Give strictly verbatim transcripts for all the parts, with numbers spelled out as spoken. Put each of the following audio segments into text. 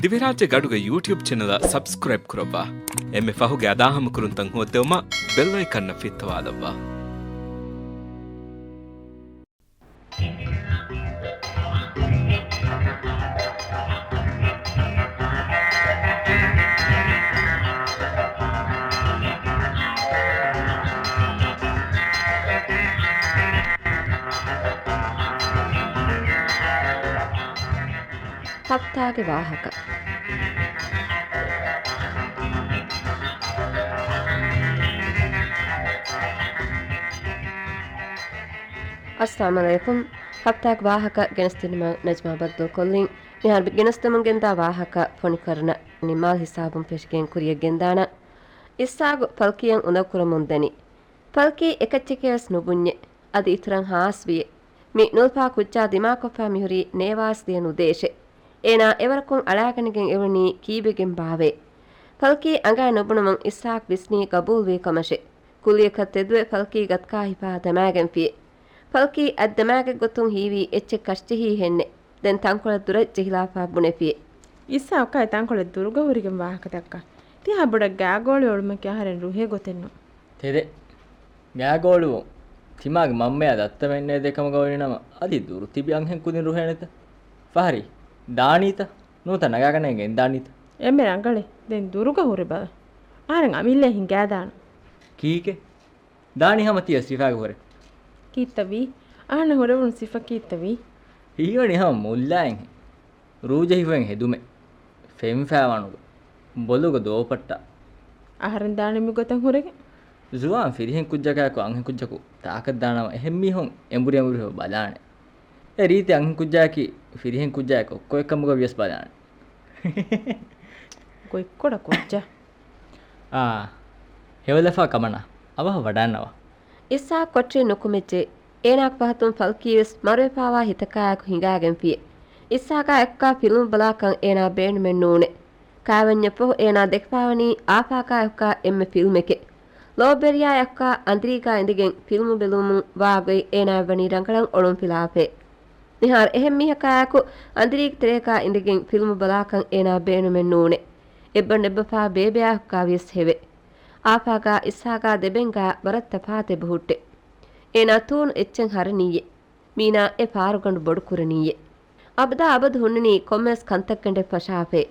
ދިވެހިރާއްޖޭގެ އަޑުގެ ޔޫޓިއުބް ޗެނަލަށް ސަބްސްކްރައިބް ކުރައްވާ. އެންމެ ފަހުގެ އަދާހަމަކުރުންތައް ހޯއްދެވުމަށް ބެލް އައިކަންއަށް ފިއްތަވާލައްވާ. ހަފްތާގެ ވާހަކަ. އައްސަލާމު ޢަލައިކުމް. ހަފްތާގެ ވާހަކަ ގެނެސްދިނުމަށް ނަޖްމާ ބައްދަލުކޮށްލިން. މިހާރު ގެނެސްދެމުން ގެންދާ ވާހަކަ ފޮނިކުރަން ނިންމާލި ހިސާބުން ފެށިގެން ކުރިޔަށް ގެންދާނަން. އިސްހާގު ފަލްކީއަށް އުނދަގޫކުރަމުންދަނީ. ފަލްކީ އެކައްޗެކޭވެސް ނުބުންޏޭ. އަދި އިތުރަށް ހާސްވިޔޭ. މި ނުލަފާ ކުއްޖާ ދިމާކޮށްފާ މިހުރީ ނޭވާސް ދިޔަ ނުދޭށޭ. އޭނާ އެވަރަކުން އަޅާގަނެގެން އެވަނީ ކީއްވެގެންބާވޭ؟ ފަލްކީ އަނގައިން ނުބުނުމުން އިސްހާގް ވިސްނީ ގަބޫލުވީ ކަމަށޭ. ކުއްލިއަކަށް ތެދުވެ ފަލްކީ ގަތްކާ ހިފާ ދަމާގެންފިޔޭ. ފަލްކީ އަތް ދަމާގެ ގޮތުން ހީވީ އެއްޗެއް ކަށިޖެހީ ހެންނެއް. ދެން ތަންކޮޅެއް ދުރަށް ޖެހިލާފާ ބުނެފިޔޭ. އިސްހާގު އެ ތަންކޮޅެއް ދުރުގަ ހުރިގެން ވާހަކަ ދައްކާ. ތިހާ ބޮޑަށް ގާގޯޅި އޮޅުމަކީ އަހަރެން ރުހޭ ގޮތެއްނު. ތެދެއް. ގާގޯޅިވުން. ތިމާގެ މަންމަޔާ ދައްތަމެންނޭ ދެކަމުގަ އޮތް ނަމަ އަދި ދުރު ތިބި އަންހެން ކުދިން ރުހޭނެތަ؟ ފަހަރީ. ދާނީތަ؟ ނުވަތަ ނަގާގަނެގެން ގެންދާނީތަ؟ އެންމެ ރަނގަޅޭ. ދެން ދުރުގަ ހުރެ ބަލަ. އަހަރެން އަމިއްލައަށް ހިނގާދާނަން. ކީކޭ؟ ދާނީ ހަމަ ތިޔަ ސިފާގެ ހުރެ. ކީއްތަ ވީ؟ އަހަންނަށް ހުރެވުނު ސިފަ ކީއްތަ ވީ؟ ހީވަނީ ހަމަ މުއްލާއެއްހެން. ރޫޖެހިފައިން ހެދުމެއް. ފެން ފާވާނުގަ. ބޮލުގަ ދޯޕައްޓާ. އަހަރެން ދާނެ މި ގޮތަށް ހުރެގެން. ޒުވާން ފިރިހެން ކުއްޖަކާއެކު އަންހެން ކުއްޖަކު ތާކަށް ދާނަމަ އެހެން މީހުން އެނބުރި އެނބުރި ބަލާނެ. އެ ރީތި އަންހެން ކުއްޖާއަކީ ފިރިހެން ކުއްޖާއެކު އޮއްކޮއެއްކަމުގަ ވިޔަސް ބަލާނެ. ގޮތްކޮޅަ ކުއްޖާ. އާ، ހެވަލަފާ ކަމަނާ، އަވަހަށް ވަޑާންނަވާ. އިސްހާގް ކޮޓަރިން ނުކުމެއްޖެ. އޭނާގެ ފަހަތުން ފަލްކީވެސް މަރުވެފާވާ ހިތަކާއެކު ހިނގާގެންފިޔޭ. އިސްހާގާ އެކުގާ ފިލްމު ބަލާކަށް އޭނާ ބޭނުމެއް ނޫނޭ. ކާވެންޏެއްފަހު އޭނާ ދެކެފާވަނީ އާފާގާ އެކުގާ އެންމެ ފިލްމެކޭ. ލޯބިވެރިޔާ އެކުގާ އަނދިރީގާ އިނދެގެން ފިލްމު ބެލުމުން ވާ ގޮތް އޭނާއަށް ވަނީ ރަނގަޅަށް އޮޅުންފިލާފައި. މިހާރު އެހެން މީހަކާއެކު އަނދިރީގެ ތެރޭގާ އިނދެގެން ފިލްމު ބަލާކަށް އޭނާ ބޭނުމެއް ނޫނޭ. އެއްބަނޑު އެއްބަފާ ބޭބެއާ އެކުގާ ވިޔަސް ހެވޭ. އާފާގާ އިސްހާގާ ދެބެންގާ ވަރަށް ތަފާތެއް ބަހުއްޓޭ. އޭނާ ތޫނު އެއްޗެއް ހަރަނީއޭ. މީނާ އެ ފާރުގަނޑު ބޮޑުކުރަނީއޭ. އަބަދާ އަބަދު ހުންނަނީ ކޮންމެވެސް ކަންތައްގަނޑެއް ފަށާފައި.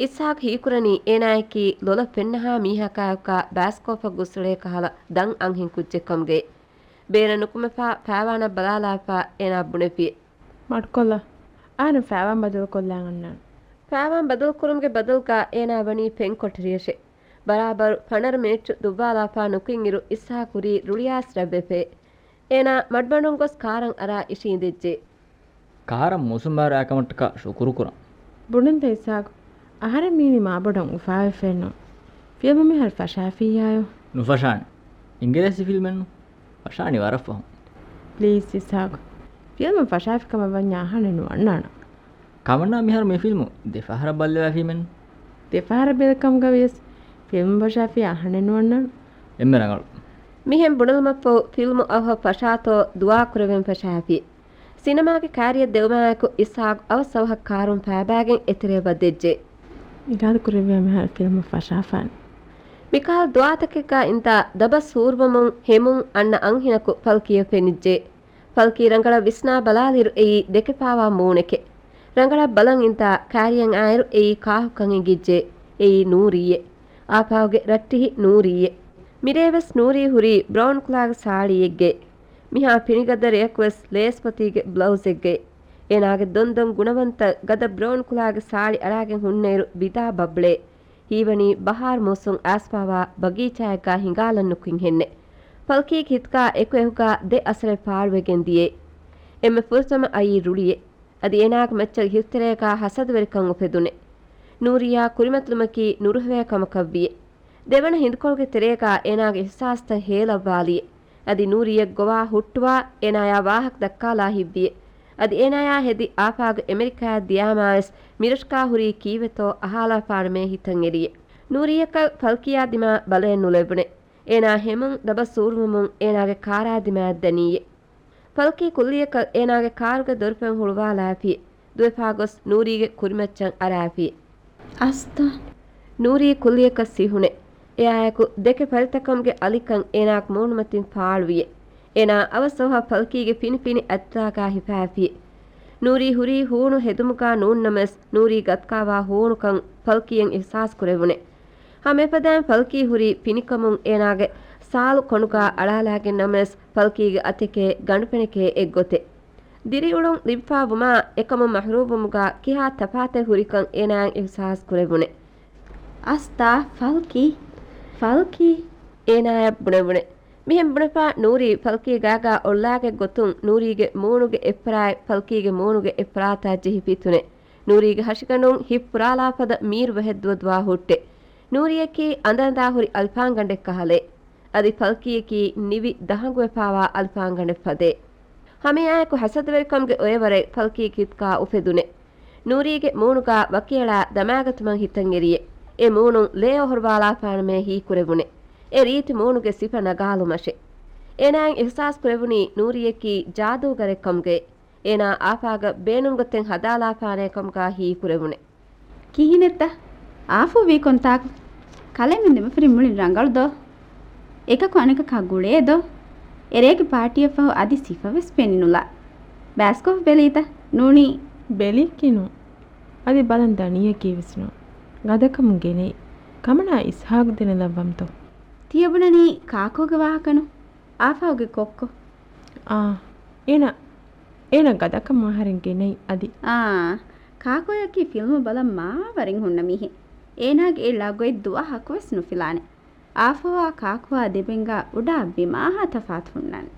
އިސްހާގް ހީކުރަނީ އޭނާއަކީ ލޮލަށް ފެންނަހާ މީހަކާއެކުގާ ބައިސްކޯފަށް ގުއްސުޅޭ ކަހަލަ ދަށް އަންހެން ކުއްޖެއް ކަމުގައި. ބޭނަށް ނުކުމެފާ ފާވާނަށް ބަލާލާފާ އޭނާ ބުނެފި. މަޑުކޮށްލާ. އަހަރެން ފާވާން ބަދަލުކޮށްލާން އަންނާނެ. ފާވާން ބަދަލުކުރުމުގެ ބަދަލުގާ އޭނާ ވަނީ ފެން ކޮޓަރިއަށެ. ބަރާބަރު ފަނަރަ މިނެޓު ދުއްވާލާފާ ނުކުތްއިރު އިސްހާގް ހުރީ ރުޅިއައިސް ރަތްވެފައި. އޭނާ މަޑުމަޑުން ގޮސް ކާރަށް އަރާ އިށީނދެއްޖެ. ކާރަށް މޫސުންބާރު އާކަމަށްޓަކާ ޝުކުރު ކުރަން. ބުނަންތަ އިސްހާގް، އަހަރެން މީނީ މާބޮޑަށް އުފާވެފައެއްނު. ފިލްމު މިހާރު ފަށާފިއްޔާޔޯ؟ ނުފަށާނެ. އިނގިރޭސި ފިލްމެއްނު. ފަށާނީ ވަރަށް ފަހުން. ޕްލީޒް އިސްހާގް، ފިލްމު ފަށާފި ކަމަށް ވަންޏާ އަހަންނެއް ނުވަންނާނަން. ކަމަނާ މިހާރު މި ފިލްމު ދެ ފަހަރަށް ބައްލަވާ ފިލްމެއްނު. ދެ ފަހަރަށް ބެލި ކަމުގަ ވިޔަސް ފިލްމު ފަށާފިއްޔާ އަހަންނެއް ނުވަންނާނަން. އެންމެ ރަނގަޅު. މިހެން ބުނެލުމަށްފަހު ފިލްމު އަވަހަށް ފަށާތޯ ދުޢާ ކުރެވެން ފަށާފި. ސިނަމާގެ ކާރިއަށް ދެވުމާއެކު އިސްހާގް އަވަސް އަވަހަށް ކާރުން ފައިބައިގެން އެތެރެއަށް ވަދެއްޖެ. އިރާދަކުރެއްވިޔާ މިހާރު ފިލްމު ފަށާފާނެ. މިކަހަލަ ދުޢާތަކެއްގާ އިންދާ ދަބަސް ހޫރުވަމުން ހެމުން އަންނަ އަންހެނަކު ފަލްކީއަށް ފެނިއްޖެ. ފަލްކީ ރަނގަޅަށް ވިސްނާ ބަލާލިއިރު އެއީ ދެކެފާވާ މޫނެކޭ. ރަނގަޅަށް ބަލަން އިންދާ ކާރިއަށް އާއިރު އެއީ ކާކުކަން އެނގިއްޖެ. އެއީ ނޫރީއޭ. އާފާގެ ރައްޓެހި ނޫރީއޭ. މިރޭވެސް ނޫރީ ހުރީ ބްރައުން ކުލާގެ ސާޅީއެއްގައި. މިހާ ފިނިގަދަ ރެޔަކުވެސް ލޭސްފަތީގެ ބްލައުޒެއްގައި. އޭނާގެ ދޮންދޮން ގުނަވަންތައް ގަދަ ބްރައުން ކުލާގެ ސާޅި އަޅާގެން ހުންނައިރު ވިދާ ބަބްޅޭ. ހީވަނީ ބަހާރު މޫސުން އައިސްފާވާ ބަގީޗާއެއްގާ ހިނގާލަން ނުކުތް ހެންނެއް. ފަލްކީގެ ހިތުގާ އެކު އެހުގާ ދެ އަސަރެއް ފާޅުވެގެން ދިޔައީ. އެންމެ ފުރަތަމަ އައީ ރުޅިއެއް. އަދި އޭނާގެ މައްޗަށް ހިތުތެރޭގާ ހަސަދަވެރިކަން އުފެދުނެ. ނޫރީއާ ކުރިމަތިލުމަކީ ނުރުހެވޭ ކަމަކަށްވިއެ. ދެވަނަ ހިނދުކޮޅުގެ ތެރޭގާ އޭނާގެ އިޙްސާސްތައް ހޭލައްވާލިއެ. އަދި ނޫރީއަށް ގޮވާ ހުއްޓުވާ އޭނާޔާ ވާހަކަ ދައްކާލާ ހިތްވިއެ. އަދި އޭނާޔާ ހެދި އާފާގު އެމެރިކާއަށް ދިޔާމާވެސް މިރަށުގާ ހުރީ ކީއްވެތޯ އަހާލާފާނަމޭ ހިތަށް އެރިއެ. ނޫރީއަކަށް ފަލްކީއާ ދިމާ ބަލައެއް ނުލެއްވުނެ. އޭނާ ހެމުން ދަބަސް ހޫރުވަމުން އޭނާގެ ކާރާ ދިމާއަށް ދަނީއޭ. ފަލްކީ ކުއްލިއަކަށް އޭނާގެ ކާރުގެ ދޮރުފަތް ހުޅުވާލާފި، ދުވެފާ ގޮސް ނޫރީގެ ކުރިމައްޗަށް އަރާފި. އަސްތާ. ނޫރީ ކުއްލިއަކަށް ސިހުނެ. އެއާއެކު ދެކެ ފަރިތަކަމުގެ އަލިކަން އޭނާގެ މޫނުމަތިން ފާޅުވިއެ. އޭނާ އަވަސް އަވަހަށް ފަލްކީގެ ފިނިފިނި އަތްދާގާ ހިފާފިއެ. ނޫރީ ހުރީ ހޫނު ހެދުމުގާ ނޫންނަމަވެސް، ނޫރީ ގަތުކާވާ ހޫނުކަން ފަލްކީއަށް އިހްސާސް ކުރެވުނެ. ހަމައެފަދައިން ފަލްކީ ހުރީ ފިނިކަމުން އޭނާގެ ސާލު ކޮނޑުގާ އަޅާލާގެން ނަމަވެސް، ފަލްކީގެ އަތެކޭ ގަނޑުފެނެކޭ އެއްގޮތެއް. ދިރިއުޅުން ލިބިފާ ވުމާ އެކަމުން މަޙްރޫމްވުމުގާ ކިހާ ތަފާތެއް ހުރިކަން އޭނާއަށް އިހްސާސް ކުރެވުނެ. އަސްތާ، ފަލްކީ، ފަލްކީ. އޭނާއަށް ބުނެވުނެ. މިހެން ބުނެފާ ނޫރީ ފަލްކީ ގާގާ އޮޅާގެ ގޮތުން ނޫރީގެ މޫނުގެ އެއްފަރާތް ފަލްކީގެ މޫނުގެ އެއްފަރާތާ ޖެހި ފިތުނެ. ނޫރީގެ ހަށިގަނޑުން ހިތް ފުރާލާ ފަދަ މީރު ވަހެއް ދުވަދުވާ ހުއްޓެ. ނޫރީއަކީ އަނދަންދާ ހުރި އަލިފާންގަނޑެއް ކަހަލަ. އަދި ފަލްކީއަކީ ނިވި ދަހަނގުވެފާވާ އަލިފާންގަނޑެއް ފަދަ. ހަމައެއާއެކު ހަސަދަވެރިކަމުގެ އޮއެވަރެއް ފަލްކީގެ ހިތުގާ އުފެދުނެ. ނޫރީގެ މޫނުގާ ވަކިއަޅާ ދަމާގަތުމަށް ހިތަށް އެރިއެ. އެ މޫނުން ލޭ އޮހޮރުވާލާފާނަމޭ ހީކުރެވުނެ. އެ ރީތި މޫނުގެ ސިފަ ނަގާލުމަށެ. އޭނާއަށް އިހްސާސް ކުރެވުނީ ނޫރީއަކީ ޖާދޫގަރެއް ކަމުގައި. އޭނާ އާފާގަ ބޭނުންގޮތެއް ހަދާލާފާނޭ ކަމުގާ ހީކުރެވުނެ. ކިހިނެއްތަ؟ އާފޫ ވީ ކޮންތާކު؟ ކަލޭމެން ދެމަފިރިން މުޅިން ރަނގަޅު ދޯ؟ އެކަކު އަނެކަކާ ގުޅޭ ދޯ؟ އެރޭގެ ޕާޓީއަށްފަހު އަދި ސިފަވެސް ފެނިނުލާ. ބައިސްކޯޕް ބެލީތަ؟ ނޫނީ. ބެލިއްކި ނޫން. އަދި ބަލަން ދަނީއަކީ ވެސް ނޫން. ގަދަކަމުން ގެނައި. ކަމަނާ އިސްހާގު ދެނެލައްވަމްތޯ؟ ތިޔަބުނަނީ ކާކޯގެ ވާހަކަނު؟ އާފާގެ ކޮއްކޮ. އާ، އޭނަ، އޭނަ ގަދަކަމުން އަހަރެން ގެނައި އަދި. އާ، ކާކޯއަކީ ފިލްމު ބަލަން މާ ވަރިން ހުންނަ މީހެއް. އޭނާގެ އެއްލާ ގޮތް ދުވަހަކުވެސް ނުފިލާނެ. އާފާއާ ކާކޯއާ ދެބެންގާ އުޑާ ބިމާހާ ތަފާތު ހުންނާނެ.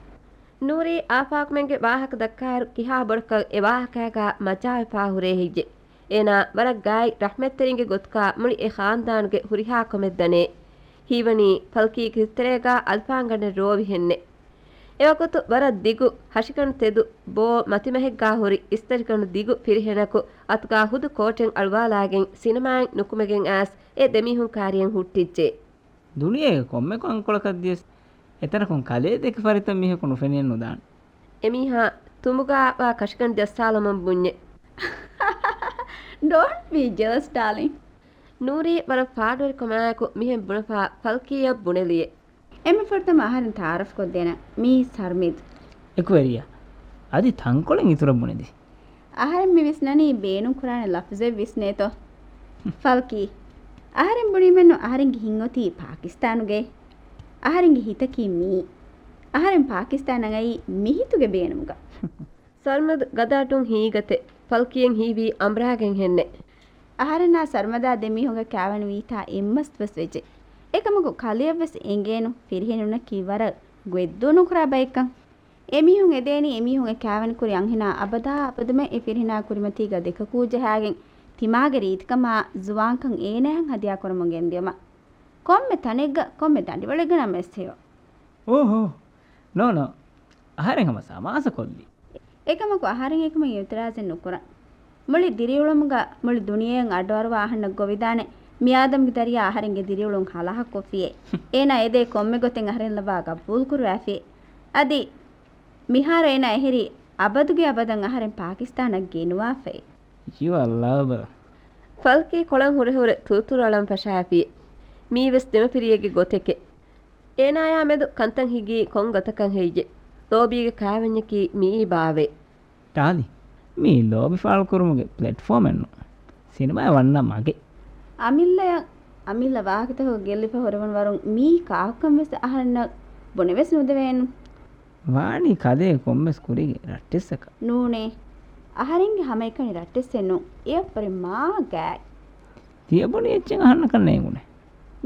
ނޫރީ އާފާގުމެންގެ ވާހަކަ ދައްކާއިރު ކިހާ ބޮޑަކަށް އެ ވާހަކައިގާ މަޖާވެފާ ހުރޭ ހެއްޔެ؟ އޭނާ ވަރަށް ގާތް ރަޙްމަތްތެރިންގެ ގޮތުގާ މުޅި އެ ޚާންދާނުގެ ހުރިހާ ކަމެއް ދަނޭ. ހީވަނީ ފަލްކީގެ ހިތްތެރޭގާ އަލިފާންގަނޑެއް ރޯވިހެންނެއް. އެވަގުތު ވަރަށް ދިގު، ހަށިގަނޑު ތެދު، ބޯ މަތިމަހެއްގާ ހުރި އިސްތަށިގަނޑު ދިގު ފިރިހެނަކު އަތުގާ ހުދު ކޯޓެއް އަޅުވާލާގެން ސިނަމާއިން ނުކުމެގެން އައިސް އެ ދެމީހުން ކާރިއަށް ހުއްޓިއްޖެ. ދުނިޔޭގެ ކޮންމެ ކަންކޮޅަކަށް ދިޔަސް އެތަނަކުން ކަލޭ ދެކެ ފަރިތައް މީހަކު ނުފެނިއެއް ނުދާނެ. އެމީހާ ތުނބުގާ ވާ ކަށިގަނޑު ޖައްސާލަމުން ބުންޏެ. Don't be jealous, darling. ނޫރީ ވަރަށް ފާޑުވެރިކަމާއެކު މިހެން ބުނެފާ ފަލްކީއަށް ބުނެލިއެ. އެންމެ ފުރަތަމަ އަހަރެން ތައާރަފްކޮށްދޭނަން މީ ސަރްމިދު. އެކުވެރިޔާ، އަދި ތަންކޮޅެއް އިތުރަށް ބުނެދި. އަހަރެން މި ވިސްނަނީ ބޭނުން ކުރާނެ ލަފްޒެއް ވިސްނޭތޯ. ފަލްކީ، އަހަރެން ބުނީމެއްނު އަހަރެންގެ ހިތް އޮތީ ޕާކިސްތާނުގައި. އަހަރެންގެ ހިތަކީ މިއީ. އަހަރެން ޕާކިސްތާނަށް އައީ މި ހިތުގެ ބޭނުމުގަ. ސަރްމަދު ގަދައަޑުން ހީގަތެ، ފަލްކީއަށް ހީވީ އަނބުރާގެން ހެންނެ. އަހަރެންނާ ސަރްމަދާ ދެމީހުންގެ ކާވެނި ވީތާ އެއްމަސް ވެސް ވެއްޖެ. އެކަމަކު ކަލެއަށް ވެސް އެނގޭނު ފިރިހެނުންނަކީ ވަރަށް ގޮތްދޫ ނުކުރާ ބައެއްކަން. އެމީހުން އެދޭނީ އެމީހުންގެ ކާވެނިކުރި އަންހެނާ އަބަދާ އަބަދުމެ އެ ފިރިހެނާ ކުރިމަތީގަ ދެކަކޫ ޖަހާގެން ތިމާގެ ރީތިކަމާ ޒުވާންކަން އޭނާއަށް ހަދިޔާކުރަމުން ގެންދިޔުމަށް. ކޮންމެ ތަނެއްގަ ކޮންމެ ދަނޑިވަޅެއްގަ ނަމަވެސް ހެޔޮ. އޯހޯ. ނޯ، ނޯ. އަހަރެން ހަމަ ސަމާސަ ކޮށްލީ. އެކަމަކު އަހަރެން އެކަމަށް އިއުތިރާޒެއް ނުކުރަން. މުޅި ދިރިއުޅުމުގަ މުޅި ދުނިޔެއަށް އަޑުއަރުވާ އަހަންނަށް ގޮވިދާނެ މިއާދަމުގެ ދަރިޔާ އަހަރެންގެ ދިރިއުޅުން ހަލަހަކޮށްފިއޭ. އޭނާ އެދޭ ކޮންމެ ގޮތެއް އަހަރެން ލައްވާ ގަބޫލުކުރުވާފިއޭ. އަދި މިހާރު އޭނާ އެހެރީ އަބަދުގެ އަބަދަށް އަހަރެން ޕާކިސްތާނަށް ގެނުވާފައޭ. ޔޫ އަރ ލަވް. ފަލްކީ ކޮޅަށް ހުރެހުރެ ތުރުތުރު އަޅަން ފަށާފިއޭ. މީވެސް ދެމަފިރިއެއްގެ ގޮތެކޭ. އޭނާޔާ މެދު ކަންތައް ހިނގީ ކޮން ގޮތަކަށް ހެއްޔެ؟ ލޯބީގެ ކާވެންޏަކީ މިއީ ބާވޭ. ޓާލި، މީ ލޯބި ފާޅުކުރުމުގެ ޕްލެޓްފޯމެއް ނޫން. ސިނަމާއަށް ވަންނަ މަގެއް. އަމިއްލަޔަށް އަމިއްލަ ވާހަކަތަކުގަ ގެއްލިފަ ހުރެވުނު ވަރުން މީ ކާކުކަން ވެސް އަހަރެންނަށް ބުނެވެސް ނުދެވޭނު. ވާނީ ކަލޭ ކޮންމެސް ކުރީގެ ރައްޓެއްސަކަށް. ނޫނޭ. އަހަރެންގެ ހަމައެކަނި ރައްޓެއްސެއް ނޫން. އެއަށްވުރެ މާ ގާތް. ތިޔަބުނި އެއްޗެއް އަހަންނަކަށް ނޭނގުނެ.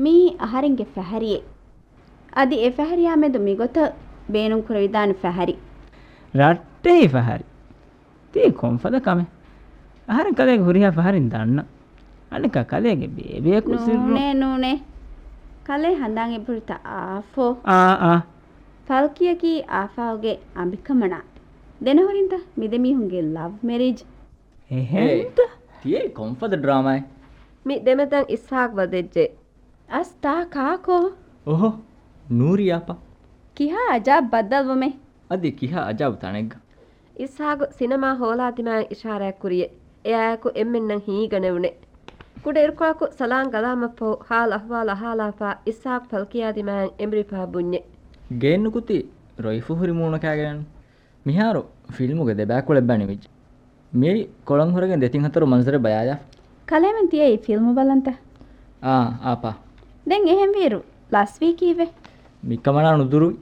މީ އަހަރެންގެ ފަހަރިއެއް. އަދި އެ ފަހަރިޔާ މެދު މިގޮތަށް ބޭނުން ކުރެވިދާނެ ފަހަރި. ރައްޓެހި ފަހަރި. ތީ ކޮންފަދަ ކަމެއް؟ އަހަރެން ކަލޭގެ ހުރިހާ ފަހަރިން ދަންނަ. އަނެއްކާ ކަލޭގެ ބޭބެއަކު ސިއްރު. ނޫނޭ، ނޫނޭ. ކަލޭ ހަނދާން އެބަހުރިތަ އާފޯ. އާ، އާ. ފަލްކީއަކީ އާފާގެ އަނބިކަމަނާ. ދެނަހުރިންތަ މިދެމީހުންގެ ލަވް މެރިޖް؟ އެހެންތަ؟ އޭ، ތިޔައީ ކޮންފަދަ ޑްރާމާއެއް؟ މި ދެމެދަށް އިސްހާގް ވަދެއްޖެ. އަސްތާ ކާކޯ؟ އޮހޮ، ނޫރިޔާޕަ. ކިހާ އަޖާބް ބައްދަލުވުމެއް؟ އަދި ކިހާ އަޖާބު ތަނެއްގަ؟ އިސްހާގު ސިނަމާ ހޯލާ ދިމާއަށް އިޝާރާތް ކުރިއެ. އެއާއެކު އެންމެންނަށް ހީގަނެވުނެ. ކުޑަ އިރުކޮޅަކު ސަލާން ގަލާމަށްފަހު ހާލު އަހުވާލު އަހާލާފަ އިސްހާޤު ފަލްކީއާ ދިމާއަށް އެނބުރިފަ ބުންޏެ. ގެއެއްނުކުތީ ރޮއިފު ހުރި މޫނަކާގެން. މިހާރު ފިލްމުގެ ދެބައިކުޅަ އެއްބަ ނިމިއްޖެ. މިއައީ ކޮޅަން ހުރެގެން ދެތިން ހަތަރު މަންޒަރެއް ބަލާލާފަ. ކަލޭމެން ތިޔައީ ފިލްމު ބަލަންތަ؟ އާ، އާޕާ. ދެން އެހެންވީއިރު ލަސްވީ ކީއްވެ؟ މިކަމަނާ ނުދުރުވި.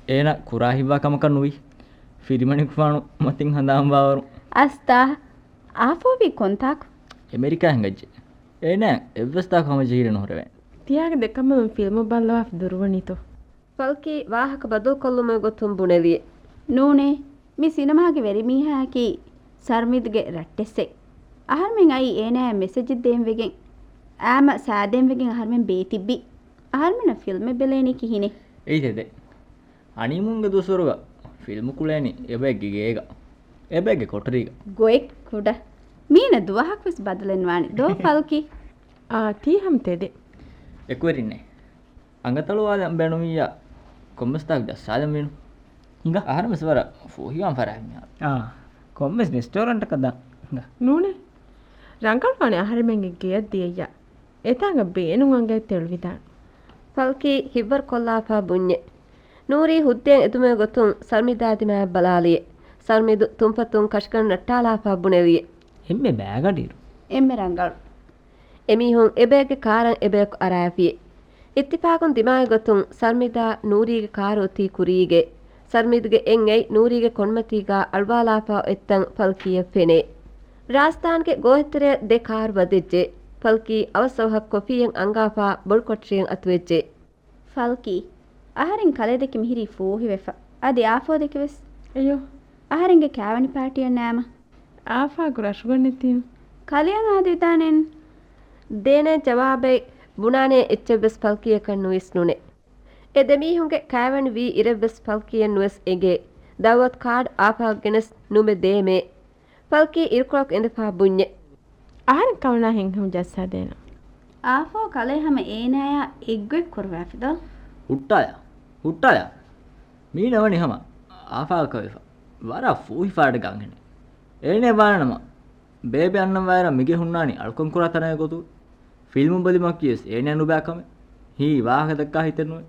އޭނަ ކުރާ ހިތްވާ ކަމަކަށް ނުވި. ފިރިމަނިކުފާނު މަތިން ހަނދާން ބާވަރު. އަސްތާ، އާފޯވީ ކޮންތާކު؟ އެމެރިކާ ހިނގައްޖެ. އޭނަ އެއްވެސް ތާކު ހަމަޖެހިލެއް ނުހުރެވޭނެ. ތިޔާގެ ދެކަނބަލުން ފިލްމު ބައްލަވާފަ ދުރުވަނީތޯ؟ ފަލްކީ ވާހަކަ ބަދަލުކޮށްލުމުގެ ގޮތުން ބުނެލިއެ. ނޫނޭ، މި ސިނަމާގެ ވެރިމީހާއަކީ ސަރްމިދުގެ ރައްޓެއްސެއް. އަހަރުމެން އައީ އޭނާއަށް މެސެޖެއް ދޭން ވެގެން. އާމަ ސާދޭން ވެގެން އަހަރުމެން ބޭތިއްބި. އަހަރުމެންނަށް ފިލްމެއް ބެލޭނީ ކިހިނެއް؟ އެއީ ތެދެއް. ހަނީމޫންގެ ދުވަސްވަރުގަ ފިލްމު ކުޅޭނީ އެބައެއްގެ ގޭގަ. އެބައެއްގެ ކޮޓަރީގަ. ގޮއެއް ކުޑަ. މީނަ ދުވަހަކުވެސް ބަދަލެއް ނުވާނެ. ދޯ ފަލްކީ؟ އާ، ތީ ހަމަ ތެދެއް. އެކުވެރިންނޭ. އަނގަތަޅުވާލަން ބޭނުމިއްޔާ ކޮންމެސް ތާކު ޖައްސާލަން ވީނު. ހިނގާ. އަހަރެންވެސް ވަރަށް ފޫހިވާން ފަރާތް މިހާރު. އާ، ކޮންމެސް ރެސްޓޯރަންޓަކަށް ދާން. ހިނގާ. ނޫނޭ. ރަނގަޅުވާނެ އަހަރެމެންގެ ގެޔަށް ދިޔައްޔާ. އެތާނގަ ބޭނުން އަނގައެއް ތެޅުވިދާނެ. ފަލްކީ ހިތްވަރުކޮށްލާފަ ބުންޏެ. ނޫރީ ހުއްދައިން އެދުމުގެ ގޮތުން ސަރްމިދާ ދިމާއަށް ބަލާލިއެ. ސަރްމިދު ތުންފަތުން ކަށިގަނޑު ނައްޓާލާފަ ބުނެލިއެ. އެންމެ ބައިގަނޑިއިރު. އެންމެ ރަނގަޅު. އެމީހުން އެބައެއްގެ ކާރަށް އެބަޔަކު އަރާފިއެ. އިއްތިފާގުން ދިމާގެ ގޮތުން ސަރްމިދާ ނޫރީގެ ކާރު އޮތީ ކުރީގެ. ސަރްމިދުގެ އެން އަތް ނޫރީގެ ކޮންމަތީގާ އަޅުވާލާފަ އޮތްތަން ފަލްކީއަށް ފެނޭ. ރާސްތާންގެ ގޯހެއްތެރެއަށް ދެ ކާރު ވަދެއްޖެ. ފަލްކީ އަވަސް އަވަހަށް ކޮފީއެއް އަންގާފަ ބޮޑު ކޮޓަރިއެއް އަތުވެއްޖެ. ފަލްކީ، އަހަރެން ކަލޭ ދެކެ މިހިރީ ފޫހިވެފަ. އަދި އާފޯ ދެކެވެސް. އެޔޯ. އަހަރެންގެ ކާވެނި ޕާޓީއެއް ނާމަ. އާފާގު ރަށުގަނޑެއް ތީނު. ކަލެއަށް އާދެވިދާނެން. ދޭނެ ޖަވާބެއް ބުނާނެ އެއްޗެއްވެސް ފަލްކީއަކަށް ނުވިސްނުނެ. އެ ދެމީހުންގެ ކާވެނި ވީ އިރެއްވެސް ފަލްކީއަށް ނުވެސް އެނގޭ. ދައުވަތު ކާޑް އާފާގަ ގެނެސް ނުމެ ދޭމޭ. ފަލްކީ އިރުކޮޅަކު އިނދެފާ ބުންޏެ. އަހަރެން ކަމަނާ ހިންހަމަ ޖައްސާދޭނަ. އާފޯ ކަލޭ ހަމަ އޭނާޔާ އެއްގޮތް ކުރުވާފި ދޯ؟ ހުއްޓާޔާ. ހުއްޓާޔާ. މީނަ ވަނީ ހަމަ އާފާގަ ކަވެފަ. ވަރަށް ފޫހިފާޑެއްގަ އަންހެނެއް. އޭނެ ވާނަމަ ބޭބެ އަންނަން ވާއިރަށް މިގެ ހުންނާނީ އަޅުކަން ކުރާ ތަނެއް ގޮތުގަ. ފިލްމު ބަލިމަކީވެސް އޭނަ ނުބައި ކަމެއް. ހީ ވާހަކަ ދައްކާ ހިތެއް ނުވޭ.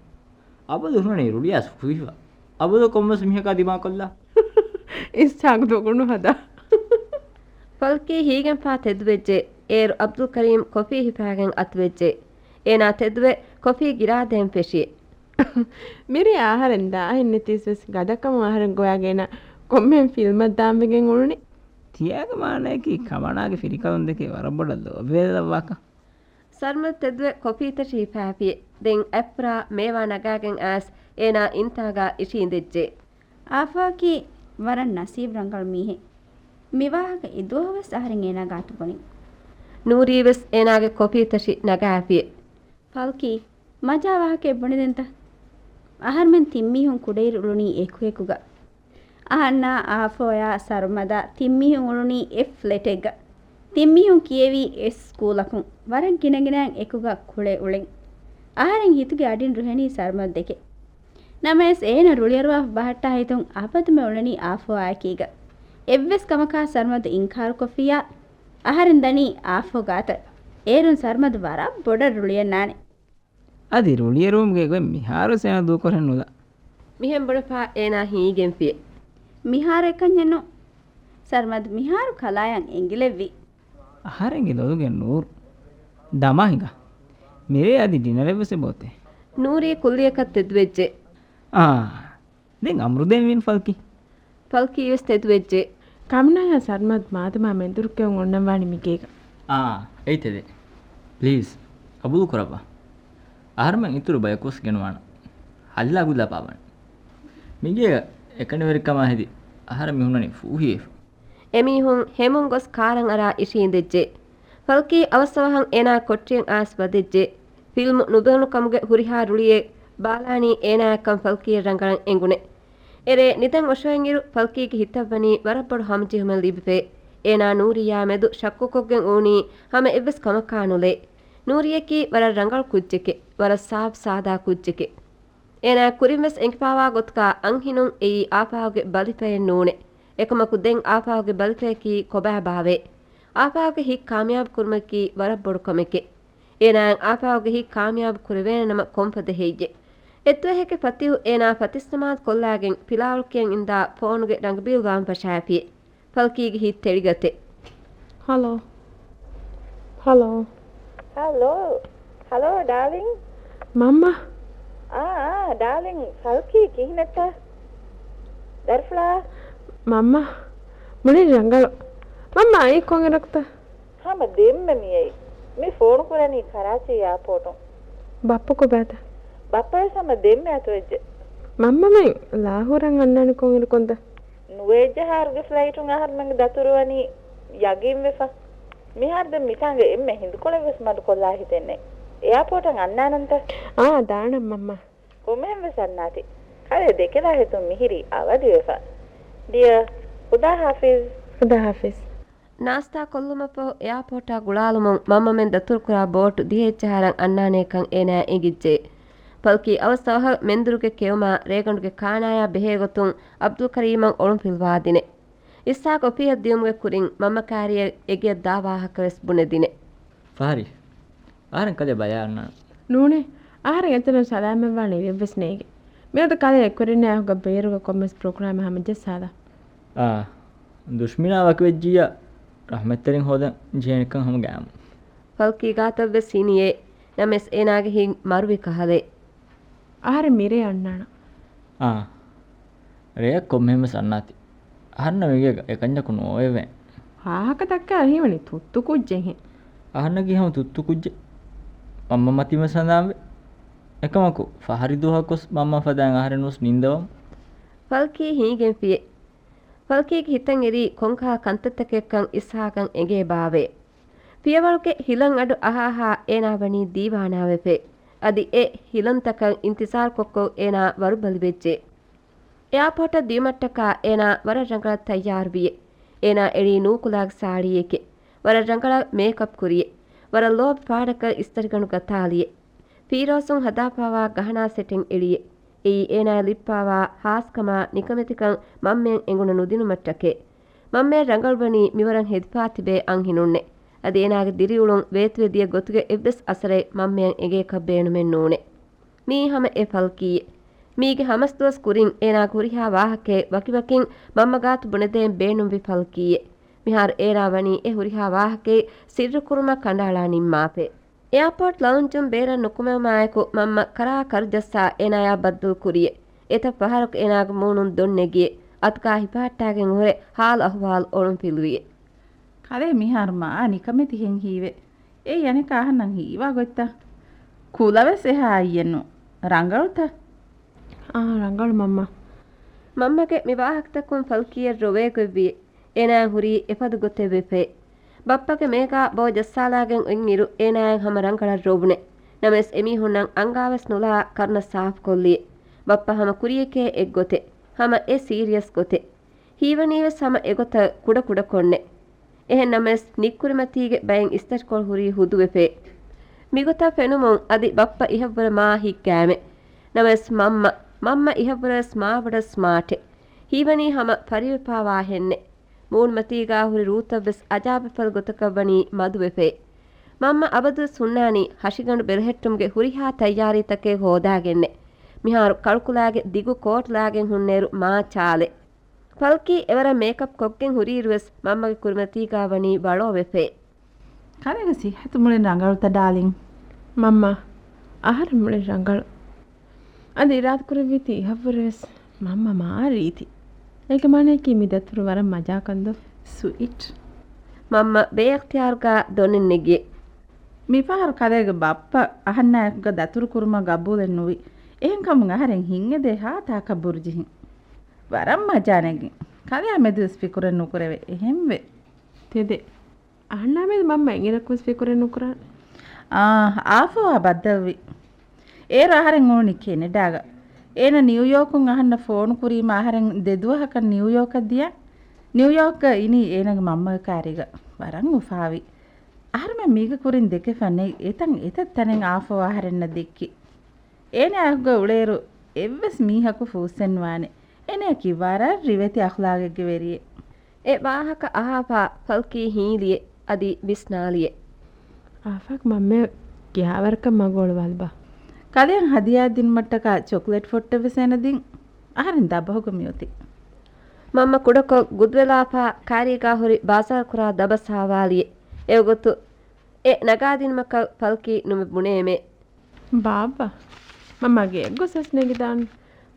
އަބަދު ހުންނަނީ ރުޅިއައިސް ފުހިފަ. އަބަދު ކޮންމެސް މީހަކާ ދިމާކޮށްލާ. އިސްހާގު ދޮގުނު ހަދާ. ފަލްކީ ހީގެންފާ ތެދުވެއްޖެ. އޭރު އަބްދުލް ކަރީމް ކޮފީ ހިފާގެން އަތުވެއްޖެ. އޭނާ ތެދުވެ ކޮފީ ގިރާދޭން ފެށިއެ. މިރޭ އަހަރެން ދާހެއް ނެތީސްވެސް ގަދަކަމުން އަހަރެން ގޮވާގެން ކޮންމެހެން ފިލްމަށް ދާން ވެގެން އުޅުނީ. ތިޔާގެ މާނަޔަކީ ކަމަނާގެ ފިރިކަލުން ދެކެ ވަރަށް ބޮޑަށް ލޯބިވެލައްވާކަށް. ސަރްމަދު ތެދުވެ ކޮފީތަށި ހިފާފި. ދެން އަތްޕުރާ މޭވާ ނަގާގެން އައިސް އޭނާ އިންތާގާ އިށީނދެއްޖެ. އާފާއަކީ ވަރަށް ނަސީބު ރަނގަޅު މީހެއް. މިވާހަކަ އެދުވަހުވެސް އަހަރެން އޭނާ ގާތު ބުނި. ނޫރީވެސް އޭނާގެ ކޮފީތަށި ނަގާފި. ފަލްކީ، މަޖާ ވާހަކައެއް ބުނެދެންތަ؟ އަހަރުމެން ތިންމީހުން ކުޑައިރު އުޅުނީ އެކުއެކުގަ. އަހަންނާ އާފޯޔާ ސަރުމަދާ ތިންމީހުން އުޅުނީ އެއް ފްލެޓެއްގަ. ތިންމީހުން ކިޔެވީ އެއް ސްކޫލަކުން. ވަރަށް ގިނަގިނައިން އެކުގަ ކުޅެ އުޅެން. އަހަރެން ހިތުގެ އަޑިން ރުހެނީ ސަރުމަދު ދެކެ. ނަމަވެސް އޭނަ ރުޅިއަރުވާފަ ބަހައްޓާ ހިތުން އަބަދުމެ އުޅެނީ އާފޯއާއެކީގަ. އެއްވެސް ކަމަކާ ސަރުމަދު އިންކާރުކޮށްފިއްޔާ، އަހަރެން ދަނީ އާފޯ ގާތަށް. އޭރުން ސަރުމަދު ވަރަށް ބޮޑަށް ރުޅިއަންނާނެ. އަދި ރުޅިއެރުވުމުގެ ގޮތް މިހާރުވެސް އޭނަ ދޫކުރަން ނުލާ. މިހެން ބުނެފާ އޭނާ ހީގެންފިއެ. މިހާރު އެކަންޏެއް ނޫން. ސަރުމަދު މިހާރު ކަލާޔަށް އެނގިލެއްވި. އަހަރެންގެ ލޮލުގެ ނޫރު. ދަމާ ހިނގާ. މިރޭ އަދި ޑިނަރެއްވެސް އެބައޮތޭ. ނޫރީ ކުއްލިއަކަށް ތެދުވެއްޖެ. އާ. ދެން އަމްރު ދޭން ވީނު ފަލްކީ. ފަލްކީވެސް ތެދުވެއްޖެ. ކަމްނާޔާ ސަރްމަދު މާދަމާ މެންދުރުކެއުން އޮންނަންވާނީ މިގޭގަ. އާ، އެއީ ތެދެއް. ޕްލީޒް، ޤަބޫލު ކުރައްވާ. އަހަރުމެން އިތުރު ބަޔަކުވެސް ގެނުވާނަން. ހައްލާ ގުލާ ބާވަން. މިގޭގަ އެކަނިވެރިކަމާ ހެދި އަހަރެން މި ހުންނަނީ ފޫހިވެފަ. އެމީހުން ހެމުން ގޮސް ކާރަށް އަރާ އިށީނދެއްޖެ. ފަލްކީ އަވަސްއަވަހަށް އޭނާ ކޮޓަރިއަށް އައިސް ވަދެއްޖެ. ފިލްމު ނުބެލުނު ކަމުގެ ހުރިހާ ރުޅިއެއް ބާލާނީ އޭނާއަށްކަން ފަލްކީއަށް ރަނގަޅަށް އެނގުނެ. އެރޭ ނިދަން އޮށޯއިންއިރު ފަލްކީގެ ހިތަށްވަނީ ވަރަށް ބޮޑު ހަމަޖެހުމެއް ލިބިފައި. އޭނާ ނޫރިއްޔާ މެދު ޝައްކުކޮށްގެން އުޅުނީ ހަމަ އެއްވެސް ކަމަކާ ނުލައި. ނޫރިއްޔަކީ ވަރަށް ރަނގަޅު ކުއްޖެކެ، ވަރަށް ސާފު ސާދާ ކުއްޖެކެ. އޭނާ ކުރިންވެސް އެނގިފާވާ ގޮތަކަށް އަންހެނުން އެއީ އާފާގެ ބަލިފައެއް ނޫނެ. އެކަމަކު ދެން އާފާގެ ބަލިފަޔަކީ ކޮބާބާވޭ؟ އާފާގެ ހިތް ކާމިޔާބު ކުރުމަކީ ވަރަށް ބޮޑު ކަމެކޭ. އޭނާއަށް އާފާގެ ހިތް ކާމިޔާބު ކުރެވޭނެ ނަމަ ކޮންފަދަ ހެއްޔޭ؟ އެއްދުވަހެކެ ފަތިހު އޭނާ ފަތިސް ނަމާދު ކޮށްލާގެން ފިލާވަޅު ކިޔަން އިންދާ ފޯނުގެ ރަނގަބީލު ވާން ފަށާފި. ފަލްކީގެ ހިތް ތެޅިގަތެ. ހަލޯ. ހަލޯ. ހަލޯ. ހަލޯ، ޑާލިން. މަންމަ. އާ، އާ، ޑާލިން، ފަލްކީ ކިހިނެއްތަ؟ ދަރިފުޅާ. މަންމަ. މުޅި ރަނގަޅު. މަންމަ، އައީ ކޮންއިރަކުތަ؟ ހަމަ ދެންމެ މިއައީ. މި ފޯނު ކުރަނީ ކަރާޗީ އެއާޕޯޓުން. ބައްޕަ ކޮބާތަ؟ ބައްޕަވެސް ހަމަ ދެންމެ އަތުވެއްޖެ. މަންމަމެން ލާހޫރަށް އަންނާނެ ކޮންއިރަކުންތަ؟ ނުވައެއްޖަހާރުގެ ފްލައިޓުން އަހަރުމެންގެ ދަތުރު ވަނީ ޔަގީންވެފަ. މިހާރު ދެން މިތާނގަ އެންމެ ހިނދުކޮޅެއްވެސް މަދުކޮށްލާ ހިތެއްނެތް. އެއާޕޯޓަށް އަންނާނަންތަ؟ އާ، ދާނަން މަންމަ. ކޮންމެހެންވެސް އަންނާތި. ކަލޭ ދެކެލާ ހިތުން މިހިރީ އަވަދިވެފަ. ޑިއަރ، ޚުދާ ޙާފިޒް. ޚުދާ ޙާފިޒް. ނާސްތާ ކޮށްލުމަށްފަހު އެއާޕޯޓާ ގުޅާލުމުން މަންމަމެން ދަތުރުކުރާ ބޯޓު ދިހައެއްޖަހާރަށް އަންނާނޭކަން އޭނާއަށް އެނގިއްޖެ. ފަލްކީ އަވަސް އަވަހަށް މެންދުރުގެ ކެއުމާ ރޭގަނޑުގެ ކާނާޔާ ބެހޭގޮތުން އަބްދުލް ކަރީމަށް އޮޅުންފިލްވާދިނެ. އިސްހާޤް އޮފީހަށް ދިޔުމުގެ ކުރިން މަންމަ ކާރިއަށް އެގެޔަށް ދާ ވާހަކަވެސް ބުނެދިނެ. ފަހަރި، އަހަރެން ކަލޭ ބަލާ އަންނާނަން. ނޫނޭ، އަހަރެން އެތަނުން ސަލާމަތްވާނެ އެއްވެސް ނޭގެ. މިއަދު ކަލޭ އެކުވެރިންނާ އެކުގަ ބޭރުގަ ކޮންމެސް ޕްރޮގްރާމެއް ހަމަޖައްސާލާ. އާ، ދުޝްމިނާ ވަކިވެއްޖިއްޔާ ރަޙްމަތްތެރިން ހޯދަން ޖެހޭނެކަން ހަމަ ގައިމު. ފަލްކީ ގާތަށްވެސް ހިނިއޭ، ނަމަވެސް އޭނާގެ ހިތް މަރުވި ކަހަލައެއް. އަހަރެން މިރޭ އަންނާނަން. އާ، ރެޔަށް ކޮންމެހެންވެސް އަންނާތި. އަހަންނަށް މިގޭގަ އެކަންޏަކު ނޯވެވޭނެ. ވާހަކަދައްކާ ހީވަނީ ތުއްތު ކުއްޖެއްހެން. އަހަންނަކީ ހަމަ ތުއްތު ކުއްޖެއް. މަންމަ މަތީންވެސް ހަނދާންވޭ. އެކަމަކު، ފަހަރި ދުވަހަކުވެސް މަންމަ ފަދައިން އަހަރެންވެސް ނިންދަވަމު. ފަލްކީ ހީގެންފިއޭ. ފަލްކީގެ ހިތަށް އެރީ ކޮންކަހަލަ ކަންތައްތަކެއްކަން އިސްހާޤަށް އެނގޭ ބާވޭ. ފިޔަވަޅުގެ ހިލަން އަޑު އަހާ އަހާ އޭނާ ވަނީ ދީވާނާވެފައި. އަދި އެ ހިލަންތަކަށް އިންތިޒާރުކޮށްކޮށް އޭނާ ވަރުބަލިވެއްޖެ. އެއާޕޯޓަށް ދިޔުމަށްޓަކާ އޭނާ ވަރަށް ރަނގަޅަށް ތައްޔާރުވިއެ. އޭނާ އެޅީ ނޫކުލާގެ ސާޅީއެކެ. ވަރަށް ރަނގަޅަށް މޭކަޕް ކުރިއެ. ވަރަށް ލޯބި ފާޑަކަށް އިސްތަށިގަނޑު ގަތާލިއެ. ފީރޯޒުން ހަދާފާވާ ގަހަނާ ސެޓެއް އެޅިއެ. އެއީ އޭނާއަށް ލިބިފާވާ ހާސްކަމާ ނިކަމެތިކަން މަންމައަށް އެނގުނަ ނުދިނުމަށްޓަކައި. މަންމައަށް ރަނގަޅުވަނީ މިވަރަށް ހެދިފާ ތިބޭ އަންހެނުންނެއް. އަދި އޭނާގެ ދިރިއުޅުން ވޭތުވެދިޔަ ގޮތުގެ އެއްވެސް އަސަރެއް މަންމައަށް އެނގޭކަށް ބޭނުމެއް ނޫނެ. މީ ހަމަ އެ ފަލްކީއެއް. މީގެ ހަމަސްދުވަސް ކުރިން އޭނާގެ ހުރިހާ ވާހަކައެއް ވަކިވަކިން މަންމަ ގާތު ބުނެދޭން ބޭނުންވި ފަލްކީއެއް. މިހާރު އޭނާ ވަނީ އެ ހުރިހާ ވާހަކައެއް ސިއްރުކުރުމަށް ކަނޑައަޅާ ނިންމާފައި. އެއާޕޯޓް ލައުންޖުން ބޭރަށް ނުކުމެވުމާއެކު މަންމަ ކަރާ ކަރު ޖައްސާ އޭނާޔާ ބައްދަލު ކުރިއެ. އެތައް ފަހަރަކު އޭނާގެ މޫނުން ދޮންނެގިއެ. އަތުގާ ހިފަހައްޓާގެން އޮހޮރެ ހާލު އަހުވާލު އޮޅުން ފިލުވިއެ. ކަލޭ މިހާރު މާ ނިކަމެތިހެން ހީވެ. އެއީ އަނެއްކާ އަހަންނަށް ހީވާ ގޮތްތަ؟ ކުލަވެސް އެހާ އައްޔެއްނު. ރަނގަޅުތަ؟ އާ، ރަނގަޅު މަންމަ. މަންމަގެ މި ވާހަކަތަކުން ފަލްކީއަށް ރޮވޭ ގޮތްވިއެ. އޭނާއަށް ހުރީ އެފަދަ ގޮތެއް ވެފައި. ބައްޕަގެ މޭގާ ބޯ ޖައްސާލާގެން އޮތްއިރު އޭނާއަށް ހަމަ ރަނގަޅަށް ރޮވުނެ. ނަމަވެސް އެމީހުންނަށް އަންގާވެސް ނުލާ ކަރުނަ ސާފުކޮށްލިއެ. ބައްޕަ ހަމަ ކުރިޔެކޭ އެއްގޮތެއް. ހަމަ އެ ސީރިއަސް ގޮތެއް. ހީވަނީވެސް ހަމަ އެގޮތަށް ކުޑަކުޑަކޮށްނެ. އެހެން ނަމަވެސް ނިއްކުރިމަތީގެ ބައެއް އިސްތަށިކޮޅު ހުރީ ހުދުވެފައި. މިގޮތަށް ފެނުމުން އަދި ބައްޕަ އިހަށްވުރެ މާ ހިތްގައިމެ. ނަމަވެސް މަންމަ، މަންމަ އިހަށްވުރެވެސް މާބޮޑަށް ސްމާޓެއް. ހީވަނީ ހަމަ ފަރިވެފާވާހެންނެ. މޫނުމަތީގާ ހުރި ރޫތައްވެސް އަޖާބެއްފަދަ ގޮތަކަށް ވަނީ މަދުވެފައި. މަންމަ އަބަދުވެސް ހުންނާނީ ހަށިގަނޑު ބެލެހެއްޓުމުގެ ހުރިހާ ތައްޔާރީތަކެއް ހޯދާގެންނެ. މިހާރު ކަޅުކުލާގެ ދިގު ކޯޓް ލާގެން ހުންނައިރު މާ ޗާލެއް. ފަލްކީ އެވަރަށް މޭކަޕް ކޮށްގެން ހުރިއިރުވެސް މަންމަގެ ކުރިމަތީގާ ވަނީ ވަޅޯވެފައި. ކަލޭގެ ސިއްހަތު މުޅިން ރަނގަޅުތަ ޑާލިން؟ މަންމާ، އަހަރެން މުޅިން ރަނގަޅު. އަދި އިރާދަކުރެއްވީތީ އިހަށްވުރެވެސް މަންމަ މާ ރީތި. އޭގެ މާނަޔަކީ މި ދަތުރު ވަރަށް މަޖާކަންދޯ؟ ސުއިޓް. މަންމަ ބޭއިޚްތިޔާރުގާ ދޮނެއް ނެގި. މިފަހަރު ކަލޭގެ ބައްޕަ އަހަންނާއެކުގަ ދަތުރު ކުރުމަށް ގަބޫލެއް ނުވި. އެހެންކަމުން އަހަރެން ހިތްއެދޭ ހާ ތާކަށް ބުރުޖެހިން. ވަރަށް މަޖާ ނެގިން. ކަލެއާ މެދުވެސް ފިކުރެއް ނުކުރެވޭ. އެހެންވެ. ތެދެއް. އަހަންނާ މެދު މަންމަ އެނގިރަކުވެސް ފިކުރެއް ނުކުރާނެ. އާ، އާފޯއާ ބައްދަލުވި. އޭރު އަހަރެން އުޅުނީ ކެނެޑާގަ. އޭނަ ނިއުޔޯކުން އަހަންނަށް ފޯނު ކުރީމަ އަހަރެން ދެ ދުވަހަކަށް ނިއުޔޯކަށް ދިޔަ. ނިއުޔޯކްގަ އިނީ އޭނަގެ މަންމަގެ ކާރީގަ. ވަރަށް އުފާވި. އަހަރުމެން މީގެ ކުރިން ދެކެފަ ނެތް. އެތަން އެތައް ތަނެއް އާފޯ އަހަރެންނަށް ދެއްކި. އޭނަ އައިހުގަ އުޅޭއިރު އެއްވެސް މީހަކު ފޫއްސެއްނުވާނެ. އޭނައަކީ ވަރަށް ރިވެތި އަޚްލާގެއްގެ ވެރިއެއް. އެ ވާހަކަ އަހާފާ ފަލްކީ ހީލިއެ. އަދި ވިސްނާލިއެ. އާފާގް މަންމަ ކިހާވަރަކަށް މަގު އޮޅުވާލަބާ؟ ކަލެއަށް ހަދިޔާ ދިނުމަށްޓަކާ ޗޮކްލެޓް ފޮއްޓެއްވެސް އޭނަ ދިން. އަހަރެން ދަބަހުގަ މިއޮތީ. މަންމަ ކުޑަކޮށް ގުދުވެލާފާ ކާރީގާ ހުރި ބާޒާރުކުރާ ދަބަސް ހާވާލިއެ. އެވަގުތު އެ ނަގާދިނުމަކަށް ފަލްކީ ނުބުނޭމެ. ބާއްވާ، މަންމަ ގެއަށް ގޮސް ވެސް ނެގިދާން.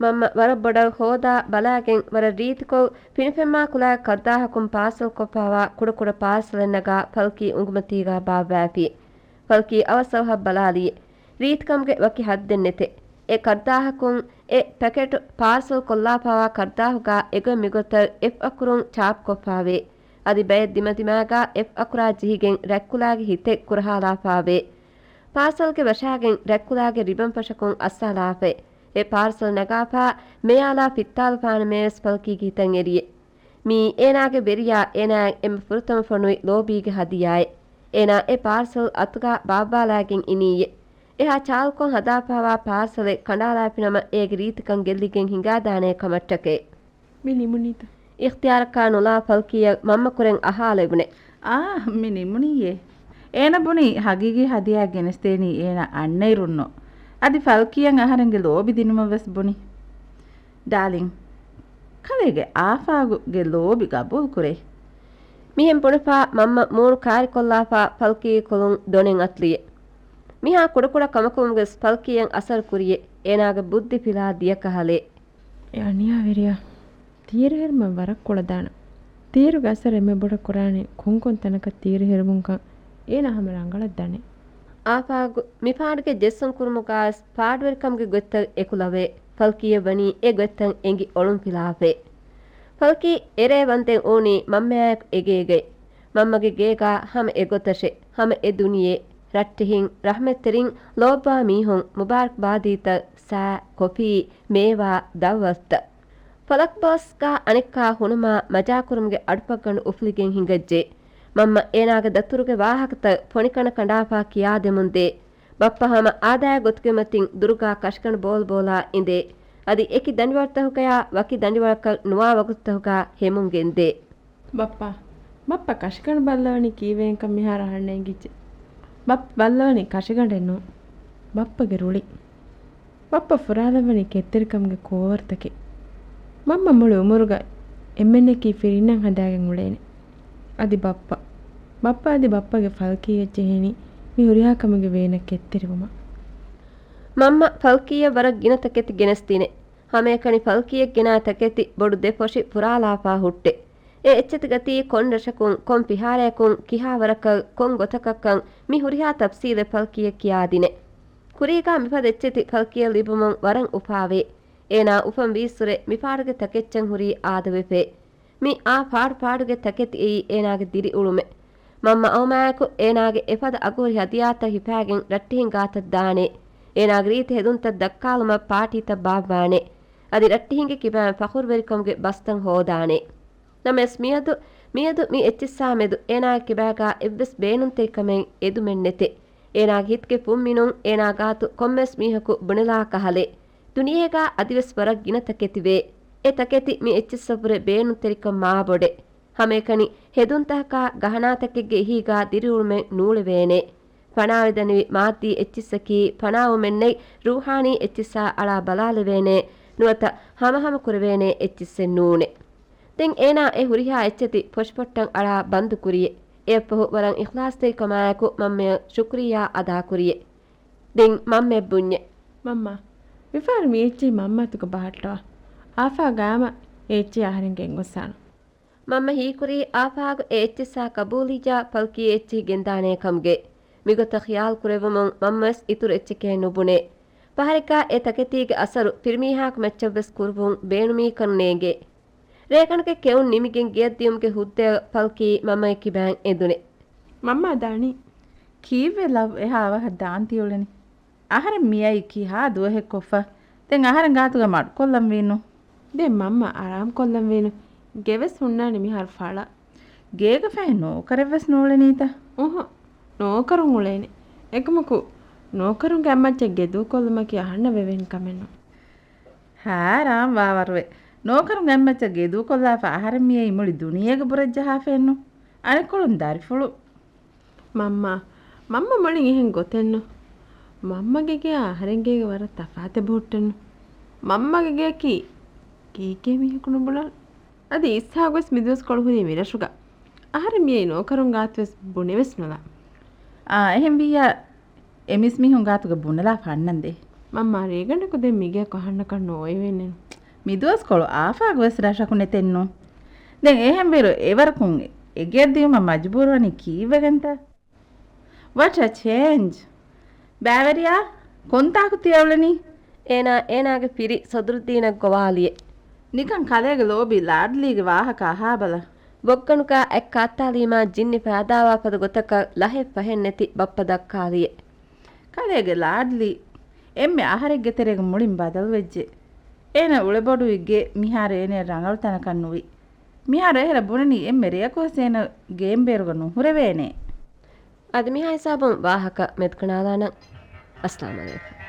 މަންމަ ވަރަށް ބޮޑަށް ހޯދާ ބަލާގެން ވަރަށް ރީތިކޮށް ފިނިފެންމާ ކުލާ ކަށްދާހަކުން ޕާސަލް ކޮށްފާވާ ކުޑަކުޑަ ޕާސަލެއް ނަގާ ފަލްކީ އުނގުމަތީގާ ބާއްވާފި. ފަލްކީ އަވަސް އަވަހަށް ބަލާލިއެ. ރީތިކަމުގެ ވަކި ހައްދެއް ނެތެ. އެ ކަށްދާހަކުން އެ ޕެކެޓު ޕާސަލް ކޮށްލާފާވާ ކަށްދާހުގާ އެގޮތް މިގޮތަށް އެފް އަކުރުން ޗާޕް ކޮށްފާވޭ. އަދި ބައެއް ދިމަދިމާގާ އެފް އަކުރާ ޖެހިގެން ރަތްކުލާގެ ހިތެއް ކުރަހާލާފާވޭ. ޕާސަލްގެ ވަށާގެން ރަތްކުލާގެ ރިބަންފަށަކުން އައްސާލާފައި. އެ ޕާސަލް ނަގާފާ މޭއާލާ ފިއްތާލުފާނަމޭވެސް ފަލްކީގެ ހިތަށް އެރިއެ. މީ އޭނާގެ ވެރިޔާ އޭނާއަށް އެންމެ ފުރަތަމަ ފޮނުވި ލޯބީގެ ހަދިޔާއެއް. އޭނާ އެ ޕާސަލް އަތުގާ ބާއްވާލާގެން އިނީއެ. އެހާ ޗާލުކޮށް ހަދާފާވާ ޕާސަލެއް ކަނޑާލާފިނަމަ އޭގެ ރީތިކަން ގެއްލިގެން ހިނގާދާނޭ ކަމަށްޓަކައި. މި ނިމުނީތަ؟ އިޚްތިޔާރަކާ ނުލާ ފަލްކީއަށް މަންމަ ކުރެން އަހާލެވުނެ. އާ، މި ނިމުނީއޭ. އޭނަ ބުނީ ހަގީގީ ހަދިޔާ ގެނެސްދޭނީ އޭނަ އަންނައިރުންނޯ. އަދި ފަލްކީއަށް އަހަރެންގެ ލޯބި ދިނުމަށް ވެސް ބުނި. ޑާލިން، ކަލޭގެ އާފާގުގެ ލޯބި ގަބޫލު ކުރޭ. މިހެން ބުނެފާ މަންމަ މޫނު ކާރިކޮށްލާފާ ފަލްކީގެ ކޮލުން ދޮނެއް އަތުލިއެ. މިހާ ކުޑަކުޑަ ކަމަކުން ވެސް ފަލްކީއަށް އަސަރު ކުރިއެ. އޭނާގެ ބުއްދި ފިލާ ދިޔަ ކަހަލޭ. އެ އަނިޔާވެރިޔާ، ތިއިރު ހެރުމަށް ވަރަށް ކުޅަދާނަ. ތިއިރުގެ އަސަރު އެންމެ ބޮޑަށް ކުރާނީ ކޮންކޮން ތަނަކަށް ތިއިރު ހެރުމުންކަން އޭނާ ހަމަ ރަނގަޅަށް ދަނެ. އާފާގު މިފާޑުގެ ޖެއްސުން ކުރުމުގައި ފާޑުވެރިކަމުގެ ގޮތްތައް އެކުލަވޭ. ފަލްކީއަށް ވަނީ އެ ގޮތްތައް އެނގި އޮޅުންފިލާފައި. ފަލްކީ އެރޭ ވަންދެން އޫނީ މަންމައާއެކު އެގޭގައި. މަންމަގެ ގޭގާ ހަމަ އެގޮތަށެ، ހަމަ އެ ދުނިޔެ. ރައްޓެހިން، ރަޙްމަތްތެރިން، ލޯބިވާ މީހުން، މުބާރަކްބާދީތައް، ސާ، ކޮފީ، މޭވާ، ދައުވަތުތައް. ފަލަކްބާސްގާ އަނެއްކާ ހުނަމާ މަޖާކުރުމުގެ އަޑުފަށްގަނޑު އުފުލިގެން ހިނގައްޖެ. މަންމަ އޭނާގެ ދަތުރުގެ ވާހަކަތައް ފޮނިކަނޑަކަނޑާފާ ކިޔާދެމުންދޭ. ބައްޕަ ހަމަ އާދައި ގޮތުގެ މަތިން ދުރުގާ ކަށިގަނޑު ބޯލުބޯލާ އިނދޭ. އަދި އެކި ދަނޑިވަޅުތަކުގަޔާ ވަކި ދަނޑިވަޅަކަށް ނުވާ ވަގުތުތަކުގާ ހެމުން ގެންދޭ. ބައްޕަ، ބައްޕަ ކަށިގަނޑު ބައްލަވަނީ ކީއްވެގެންކަން މިހާރު އަހަންނަށް އެނގިއްޖެ. ބައްޕަ ބައްލަވަނީ ކަށިގަނޑެއް ނޫން. ބައްޕަގެ ރުޅި. ބައްޕަ ފުރާލައްވަނީ ކެތްތެރިކަމުގެ ކޯވަރުތަކެއް. މަންމަ މުޅި އުމުރުގަ އެންމެންނަކީ ފިރިންނަށް ހަދާގެން އުޅޭނެ. އަދި ބައްޕަ. ބައްޕަ އަދި ބައްޕަގެ ފަލްކީއަށް ޖެހޭނީ މި ހުރިހާ ކަމުގެ ވޭނަށް ކެތްތެރިވުމަށް. މަންމަ ފަލްކީއަށް ވަރަށް ގިނަ ތަކެތި ގެނެސްދިނެ. ހަމައެކަނި ފަލްކީއަށް ގެނާ ތަކެތި ބޮޑު ދެ ފޮށި ފުރާލާފާ ހުއްޓެ. އެ އެއްޗެތި ގަތީ ކޮން ރަށަކުން، ކޮން ފިހާރަޔަކުން، ކިހާ ވަރަކަށް، ކޮން ގޮތަކަށްކަން މި ހުރިހާ ތަފްސީލެއް ފަލްކީއަށް ކިޔާދިނެ. ކުރީގާ މިފަދަ އެއްޗެތި ފަލްކީއަށް ލިބުމުން ވަރަށް އުފާވޭ. އޭނާ އުފަން ވީއްސުރެ މިފާޑުގެ ތަކެއްޗަށް ހުރީ އާދަވެފައި. މި އާ ފާޑު ފާޑުގެ ތަކެތި އެއީ އޭނާގެ ދިރިއުޅުމެއް. މަންމަ އައުމާއެކު އޭނާގެ އެފަދަ އަގުހުރި ހަދިޔާތައް ހިފާގެން ރައްޓެހިން ގާތަށް ދާނޭ. އޭނާގެ ރީތި ހެދުންތައް ދައްކާލުމަށް ޕާޓީތައް ބާއްވާނޭ. އަދި ރައްޓެހިންގެ ކިބައިން ފަޚުރުވެރިކަމުގެ ބަސްތައް ހޯދާނޭ. ނަމަވެސް މިއަދު، މިއަދު މި އެއްޗިއްސާ މެދު އޭނާގެ ކިބާގާ އެއްވެސް ބޭނުންތެރިކަމެއް އެދުމެއް ނެތެ. އޭނާގެ ހިތުގެ ފުންމިނުން އޭނާ ގާތު ކޮންމެސް މީހަކު ބުނެލާ ކަހަލެއް. ދުނިޔޭގާ އަދިވެސް ވަރަށް ގިނަ ތަކެތިވޭ. އެ ތަކެތި މި އެއްޗިއްސަށްވުރެ ބޭނުންތެރިކަން މާބޮޑެ. ހަމައެކަނި ހެދުންތަކަކާ ގަހަނާތަކެއްގެ އެހީގާ ދިރިއުޅުމެއް ނޫޅެވޭނެ. ފަނާވެދަނިވި މާއްދީ އެއްޗިއްސަކީ ފަނާވުމެއްނެތް ރޫޙާނީ އެއްޗިއްސާ އަޅާ ބަލާލެވޭނެ ނުވަތަ ހަމަހަމަ ކުރެވޭނެ އެއްޗިއްސެއް ނޫނެ. ދެން އޭނާ އެ ހުރިހާ އެއްޗެތި ފޮށިފޮށްޓަން އަޅާ ބަންދު ކުރިއެ. އެއަށްފަހު ވަރަށް އިޚްލާޞްތެރިކަމާއެކު މަންމަޔަށް ޝުކުރިއްޔާ އަދާކުރިއެ. ދެން މަންމައަށް ބުންޏެ. މަންމާ، މިފަހަރު މި އެއްޗިހި މަންމަ އަތުގަ ބަހައްޓަވާ. އާފާ ގާމަ އެ އެއްޗިހި އަހަރެން ގެންގޮއްސާނަން. މަންމަ ހީކުރީ އާފާގު އެ އެއްޗިއްސާ ޤަބޫލީޖާ ފަލްކީ އެއްޗިހި ގެންދާނޭ ކަމުގެ. މިގޮތަށް ޚިޔާލު ކުރެއްވުމުން މަންމަވެސް އިތުރު އެއްޗެކޭ ނުބުނޭ. ފަހަރެއްގާ އެ ތަކެތީގެ އަސަރު ފިރިމީހާއަކު މައްޗަށްވެސް ކުރުވުން ބޭނުމީކަން ނޭނގޭ. ރޭގަނޑުގެ ކެއުން ނިމިގެން ގެޔަށް ދިޔުމުގެ ހުއްދަޔަށް ފަލްކީ މަންމަގެ ކިބައިން އެދުނެ. މަންމާ ދާނީ. ކީއްވެ ލަވް އެހާ އަވަހަށް ދާން ތިއުޅެނީ؟ އަހަރެން މިއައީ ކިހާ ދުވަހެއް ކޮށްފަ؟ ދެން އަހަރެން ގާތުގަ މަޑުކޮށްލަން ވީނު. ދެން މަންމަ އަރާމް ކޮށްލަން ވީނު. ގެވެސް ހުންނާނެ މިހާރު ފަޅަށް. ގޭގެ ފަހެ ނޯކަރެއްވެސް ނޫޅެނީތަ؟ އުހު، ނޯކަރުން އުޅޭނެ. އެކަމަކު، ނޯކަރުންގެ އަތްމައްޗަށް ގެ ދޫކޮށްލުމަކީ އަހަންނަށް ވެވޭނެ ކަމެއް ނޫން. ހާރާން ވާވަރުވެ. ނޯކަރުންގެ އަތްމައްޗަށް ގެ ދޫކޮށްލާފަ އަހަރެން މިއައީ މުޅި ދުނިޔޭގެ ބުރަށް ޖަހާފައެއްނު. އަނެއްކޮޅުން ދަރިފުޅު. މަންމާ، މަންމަ މުޅިން އެހެން ގޮތެއްނު. މަންމަގެ ގެއާ އަހަރެންގޭގެ ވަރަށް ތަފާތެއް ބުހުއްޓެއްނު. މަންމަގެ ގެއަކީ ކީކޭ މީހަކު ނުބުނާނެ. އަދި އިސްހާގުވެސް މިދުވަސްކޮޅު ހުރީ މިރަށުގަ. އަހަރެން މިއައީ ނޯކަރުން ގާތުވެސް ބުނެވެސް ނުލާ. އާ، އެހެންވިއްޔާ، އެ މިސް މީހުން ގާތުގަ ބުނެލާފަ އަންނަންދޭ. މަންމާ، ރޭގަނޑަކު ދެން މިގެއަކު އަހަންނަކަށް ނޯވެވޭނެނު. މިދުވަސްކޮޅު އާފާގުވެސް ރަށަކު ނެތެއްނު. ދެން އެހެންވިއިރު އެވަރަކުން އެގެއަށް ދިޔުމަށް މަޖުބޫރުވަނީ ކީއްވެގެންތަ؟ What a change! ބައިވެރިޔާ، ކޮންތާކު ތިޔަ އުޅެނީ؟ އޭނާ އޭނާގެ ފިރި ސޮދުރުއްދީނަށް ގޮވާލިއެ. ނިކަން ކަލޭގެ ލޯބި ލާޑްލީގެ ވާހަކަ އަހާބަލަ. ބޮއްގަނޑުގަ އެއް ކާއްތާލީމާ ޖިންނި ފައިދާވާފަދަ ގޮތަކަށް ލަހެއް ފަހެއްނެތި ބައްޕަ ދައްކާލިއެ. ކަލޭގެ ލާޑްލީ، އެންމެ އަހަރެއްގެ ތެރޭގަ މުޅިން ބަދަލުވެއްޖެ. އޭނަ އުޅެބޮޑުވި ގެ މިހާރު އޭނަޔަށް ރަނގަޅު ތަނަކަށް ނުވި. މިހާރު އެހެރަ ބުނަނީ އެންމެ ރެޔަކުވެސް އޭނަ ގޭންބޭރުގަ ނުހުރެވޭނެ. އަދި މިހާ ހިސާބުން ވާހަކަ މެދުކަނޑާލާނަން. އައްސަލާމު ޢަލައިކުމް.